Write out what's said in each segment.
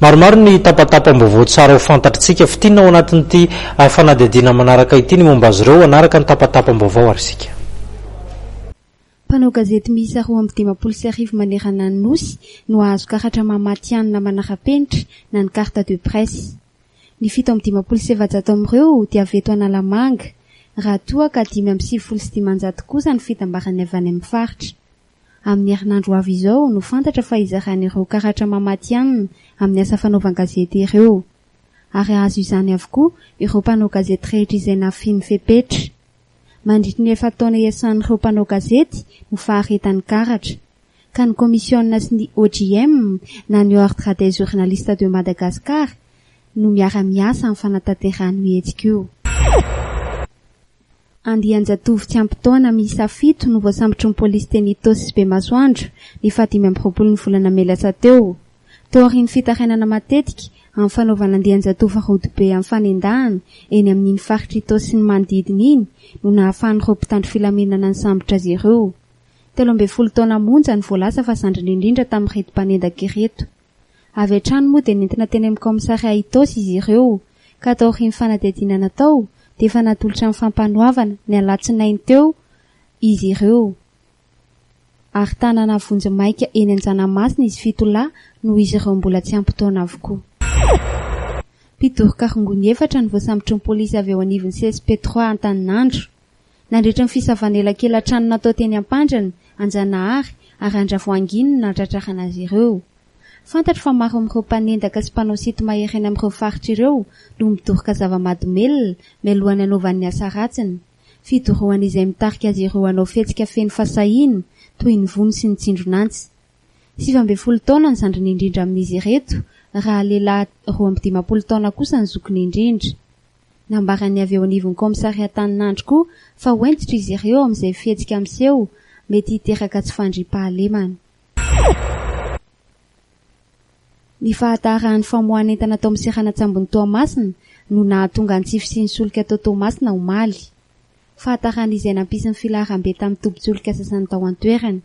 Maromaro ny tapatapam-baovao tsara ho fantatr'tsika. Fintinina ao anatin'ity fanadihadiana manaraka ity ny momba azy ireo. Hanaraka ny tapatapam-baovao ary isika. Mpanao gazety miisa 1052 manerana ny Nosy no hahazo karatra maha matihanina manara-penitra na ny carte de presse. Ny 457 amin'ireo dia avy eto Analamanga, raha toa ka 595 kosa ny fitambarany avy any amin'ny faritra. Amin'ny herinandro ho avy izao no fantatra fa hizarana ireo karatra maha matihanina amin'ny asa fanaovan-gazety ireo. Ary hahazo izany avokoa ireo mpanao gazety rehetra izay nahafeno fepetra. Mandritry ny efa-taona iasan'ireo mpanao gazety no faharetan'ny karatra. Ka ny Komisiona sy ny OJM na ny Ordre des Journalistes de Madagascar no miara-miasa amin'ny fanatanterahana io hetsika io. Andian-jatovo tsy ampy taona miisa fito no voasambotry ny polisy teny Itaosy sy Bemasoandro ny fahadimy amby roapolo ny volana mey lasa teo. Taorian'ny fitarainana matetika amin'ny fanaovana andian-jatovo rodobe amin'ny fanendahana eny amin'iny faritra Itaosy sy ny manodidina iny no nahafahan'ireo mpitandro filaminana nisambotra azy ireo. 13 taona monja no voalaza fa zandriny indrindra tamin'ireto mpanendaka ireto. Avy hatrany moa dia nentina teny amin'ny kaomisaria Itaosy izy ireo ka taorian'ny fanadihadiana natao dia efa natolotra ny fampanoavana ny alatsinainy teo izy ireo. Ary tanana vonjimaika eny Anjanamasina izy fito lahy noho izy ireo mbola tsy ampy taona avokoa. Mpidoroka rongony efatra no voasambotry ny polisy avy eo anivon'ny CSP trois Antaninandro. Nandritra ny fisavana elakelan-trano natao teny Ampandrana, Anjanahary ary Andravoahanginy no nahatratrarana azy ireo. Fantatro fa maro amin'ireo mpanendaka sy mpanao sinto-mahery any amin'ireo faritra ireo no midoroka zava-mahadomelina mialohan'ny hanaovany ny asa ratsiny. Fidorohana izay mitarika azy ireo hanao fihetsika feno fahasahiana toy ny vono sy ny tsindron'antsy. 19 taona ny zandriny indrindra amin'izy ireto raha lehilahy 52 taona kosa ny zokiny indrindra. Nambaran'ny avy eo anivon'ny kaomisaria Antaninandro koa fa ho hentitra izy ireo amin'izay fihetsika miseho mety hiteraka tsy fandriampahalemana. Ny fahatarahan'ny famoahan'entana tao amin'ny seranan-tsambon'i Toamasina no nahatonga ny tsy fisian'ny solika tao Toamasina omaly. Fahatarana izay nampisy ny filaharam-be tamin'ny tobin-tsolika sasany tao an-toerana.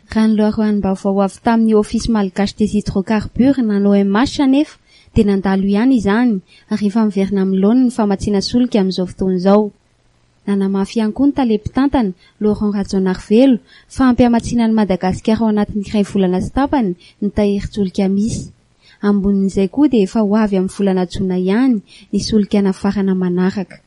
Raha ny loharanom-baovao avy tamin'ny Office Malgache des Hydrocarbures na ny OMH anefa dia nandalo ihany izany ary efa miverina amin'ny laoniny ny famatsiana solika amin'izao fotoana izao. Nanamafy ihany koa ny tale mpitantana, Laurent Rajaonarivelo, fa ampy hamatsiana an'i Madagasikara ao anatin'ny iray volana sy tapany ny tahirin-tsolika misy. Ambonin'izay koa dia efa ho avy amin'ny volana jona ihany ny solika nafarana manaraka.